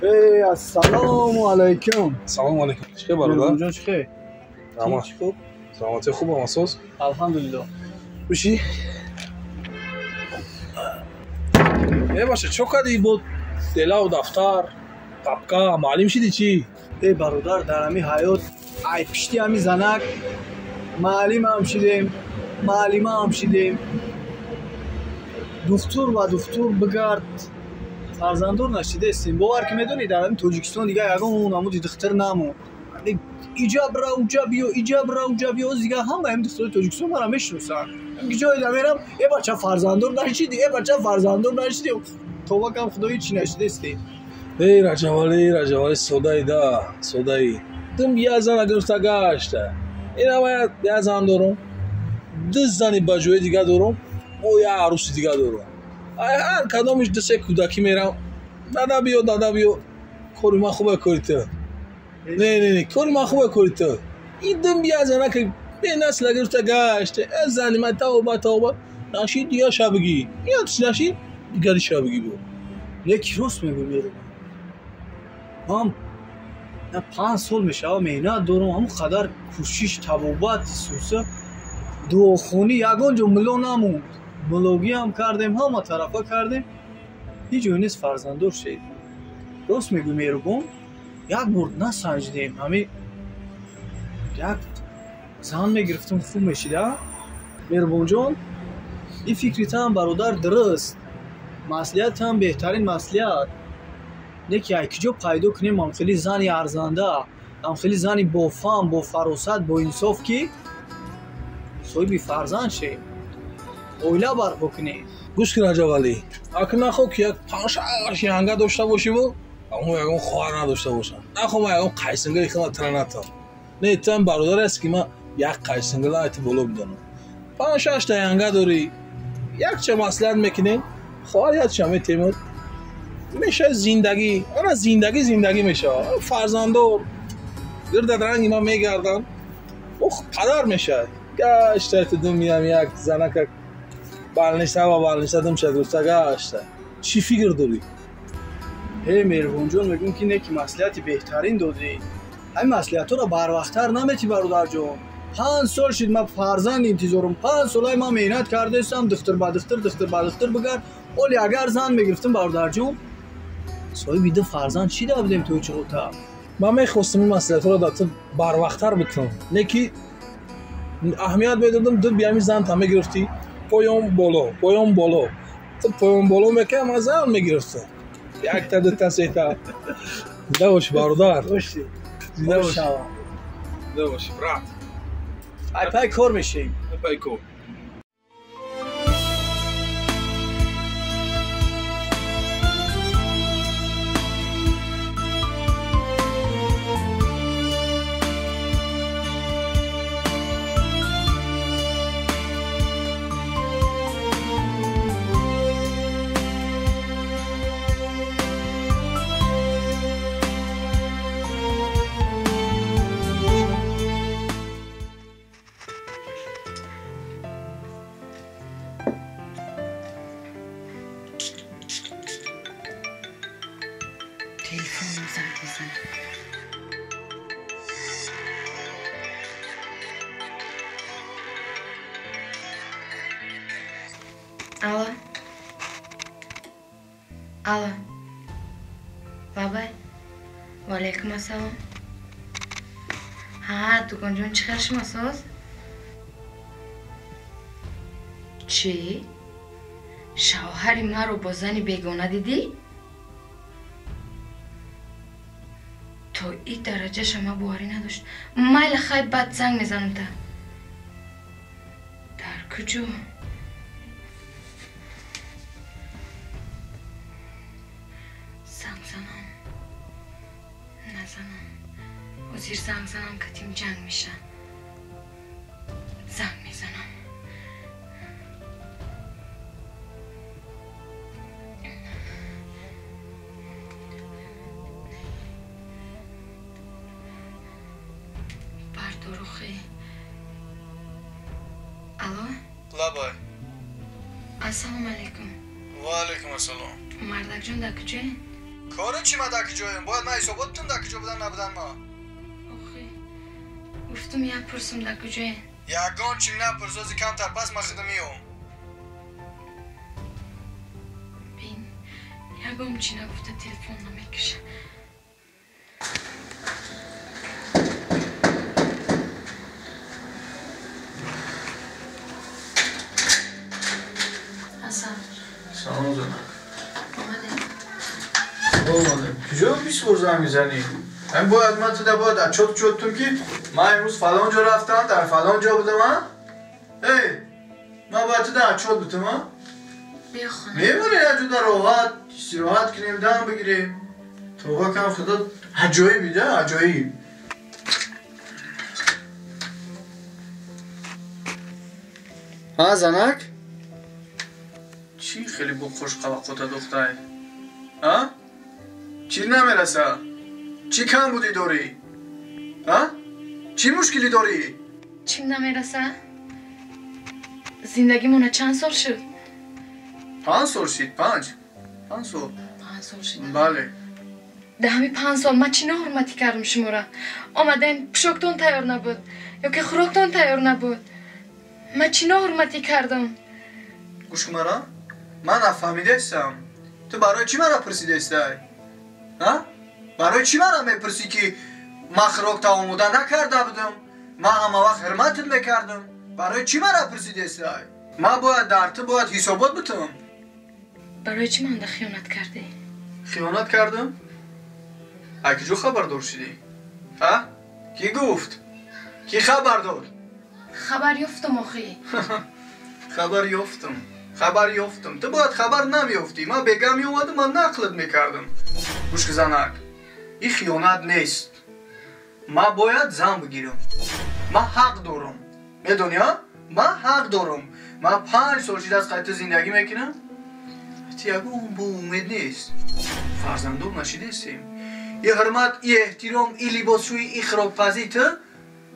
Эй, ассалому алайкум. Салому алайкум. Чӣ хел бародар? Ҷон, чӣ хел? Раҳмат. Хуб? Саломатӣ хуб асос? Алҳамдулиллоҳ. Биши? Э баша, чо кардӣ бо делаву дафтар, папка, муаллим шидӣ чӣ? Эй бародар, дар ҳами ҳаёт ай пишти ҳами занак муаллимам шидем, муаллимаам шидем. Духтур ба духтур бигард, фарзанддор нашидестем. Бовар ки медонӣ, дар ҳамин Тоҷикистон дига ягон намуди духтур намонд. Иҷа бира, уҷа биё, иҷа бира, уҷа биё. Дига ҳама ҳамин духтурои Тоҷикистон мара мешиносанд. Ҷое да мерам, э бача фарзанддор нашидӣ, э бача фарзанддор нашидӣ. Тобакам худо ҳеҷ нашидестем. Эй Раҷабалӣ, Раҷабалӣ, содаи да, содаи. Дум як зана гирифта гашта. Ина ман як зан дорам, ду зани ба ҷои дига дорам, бо як арӯси дига дорам. Ҳар кадомиш ду се кӯдакӣ мерам. Дада биё, дада биё. Кори ман хубе, кори ту. Не, не, не, кори ман хубе, кори ту. Ин дум як зана ки бенасла гирифта гашта. Э зани ман тавба, тавба. Нашид дига шабгӣ. Ин чӣ нашид? Дигари шабгӣ буд. Не, ки рост мегӯ, мерам. Ман 5 сол мешава меҳнат дорам, ҳамон қадар кӯшиш, табобат, суса, дуохонӣ ягон ҷо мулло намонд. Муллогиам кардем, ҳама тарафа кардем, ҳеҷ ҷое нест фарзанддор шед. Рост мегӯ меҳрубон, як бор насанҷидем, ҳами як зан мегирифтем, хуб мешид, а? Меҳрубонҷон, ин фикри таам бародар дуруст, маслиҳатам беҳтарин маслиҳат. Не ки ай куҷо пайдо кунем ҳамхели зани арзанда, ҳамхели зани бофаҳм, бофаросат, боинсоф, ки соҳиби фарзанд шем, оила барпо кунем. Гӯш кун Раҷабалӣ, акн нахоҳ ки як 5-6 янга дошта бошиву аммо ягон хоҳар надошта бошам. Нахоҳ ман ягон қайсингили хела тира натам. Не, ту ҳам бародаре ҳасти ки ман як қайсингила айти боло бидонам. 5-6 та янга дорӣ, якча маслиҳат мекунем, хоҳар якча метемуд. Мешавад зиндагӣ, ана зиндагӣ зиндагӣ мешавад. Фарзанддор гирдат ранги ман мегарданд, ох падар мешавад. Гашта ту дум миям як занака балниса ва балниса дум шад гуфта гашта. Чӣ фикр дорӣ? Э меҳрубонҷон, мегӯм ки не ки маслиҳати беҳтарин додӣ. Ҳамин маслиҳатҳоро барвақттар наметӣ бародарҷон. 5 сол шид ман фарзанд интизорум. 5 солай ман меҳнат кардаистам, духтур ба духтур, духтур ба духтур бигард. Оли агар зан мегирифтам бародарҷон, соҳиби ду фарзанд чӣ да будем то чиғота? Ман мехостам ин маслиҳатҳоро дар ту барвақттар бикунам, не ки аҳамият медодам. Ду биами занта мегирифтӣ, поён боло, поён боло. Ту поён боло мекардам, ман зан мегирифтам. Якта, дута, сета. Зинда бошӣ бародар. Бошӣ. Зинда бошӣ. Зинда бошӣ, брат. Ай пай кор мешем. Ай пай кор. Телефонум занг мезанад. Алло. Алло. Бабай. Ва алайкум ассалом. Ҳа, дуконҷон, чӣ хел шумо соз? Чӣ? Шавҳари маро бо зани бегона дидӣ? То ин дараҷаша ман боварӣ надошт. Майла, хай, баъд занг мезанам та. Дар куҷо? Занг занам. Назанам. Ҳозир занг занам, катим ҷанг меша. Занг мезанам. Бардорухи. Алло? Лабай. Ассалому алайкум. Ва алайкум ассалом. Мардакҷон дар куҷое? Кори чӣ ма дар куҷоем? Бояд ман ҳисобот бутум дар куҷо будан набудан ма. Охи, гуфтум як пурсум дар куҷоем. Ягон чим напурс, ози камтар пас ман худам меом. Бин, ягон чӣ нагуфта телефон намекаша. سلام زنم. اومدیم. کجا 20 بار زنگ میزنی؟ من باید من تو باید از چوت چوتم که من امروز فلان جا رفتم، در فلان جا بودم ها؟ ای من باید تو در چوت بودم ها؟ بیا خانه. میمونی از جدا راحت استراحت کنیم، دم بگیریم. توبه کنم خدا عجایب بیده عجایب. ها زنک؟ چی خیلی با خوش قوقوتا دختره؟ ها؟ چی نمیرسه؟ چی کم بودی داری؟ ها؟ چی مشکلی داری؟ چیم نمیرسه؟ زندگیمون چند سال شد؟ 5 سال شد. 5 سال. 5 سال شد. بله. در همین 5 سال من چی ناحرمتی کردم شما را؟ آمدن پوشاکتون تیار نبود یا که خوراکتون تیار نبود. من چی ناحرمتی کردم؟ گوش کن مرا، من نفهمیده استم. تو برای چی مرا پرسیده استی؟ ها؟ برای چی مرا میپرسی که من خوراک تا آماده نکرده بودم؟ من همه وقت حرمتت میکردم. برای چی مرا پرسیده استی؟ من باید در تو باید حسابات بتم. برای چی من خیانت کردی؟ خیانت کردم؟ از کجا خبردار شدی؟ ها؟ کی گفت؟ کی خبر داد؟ خبر یافتم آخی. خبر یافتم. خبر یافتم. تو باید خبر نمیافتی. من بگم میومدم، من نقلت میکردم. گوش کن زنک، این خیانت نیست. من باید زن بگیرم. من حق دارم. میدونی ها؟ من حق دارم. من 5 سال شده از قید زندگی میکنم. تو یگون با امید نیست. فرزندور نشیده استیم. این حرمت، این احترام، این لباسشویی، این خوراکپزی تو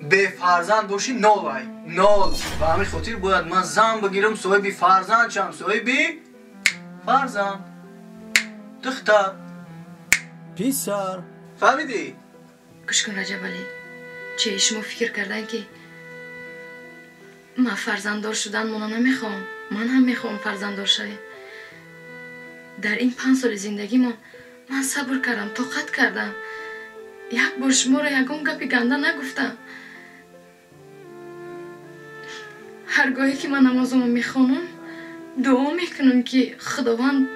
به فرزند باشی نول ای نول. به همین خاطر باید من زن بگیرم، صاحب فرزند شم، صاحب فرزند، دختر، پسر. فهمیدی؟ گوش کن رجب علی، چه شما فکر کردن که من فرزنددار شدن مونا نمیخوام. من هم میخوام فرزنددار شویم. در این 5 سال زندگی من صبر کردم، طاقت کردم. یک بار شما را یگان گپی گنده نگفتم. هرگاهی که من نمازمو میخوانم دعا میکنم که خداوند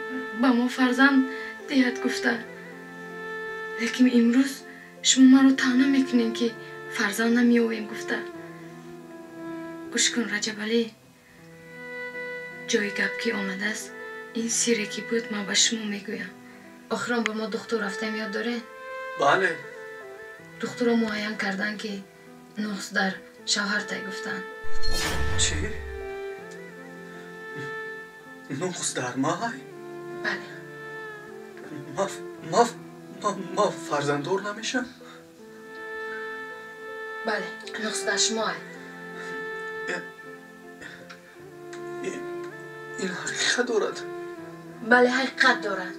به ما فرزند دهد گفته. لیکن امروز شما مرا طعنه میکنین که فرزند نمیآوریم گفته. گوش کن رجب علی، جای گپ که آمده است، این سیره که بود من به شما میگویم. آخران با ما دکتر رفتیم، یاد داره؟ بله. دکترها معین کردن که نقص در شوهر تای گفتن. چی؟ نقص در ما؟ بله. ما فرزنددار نمیشم؟ بله، نقص در شما. این حقیقت دارد؟ بله حقیقت دارد.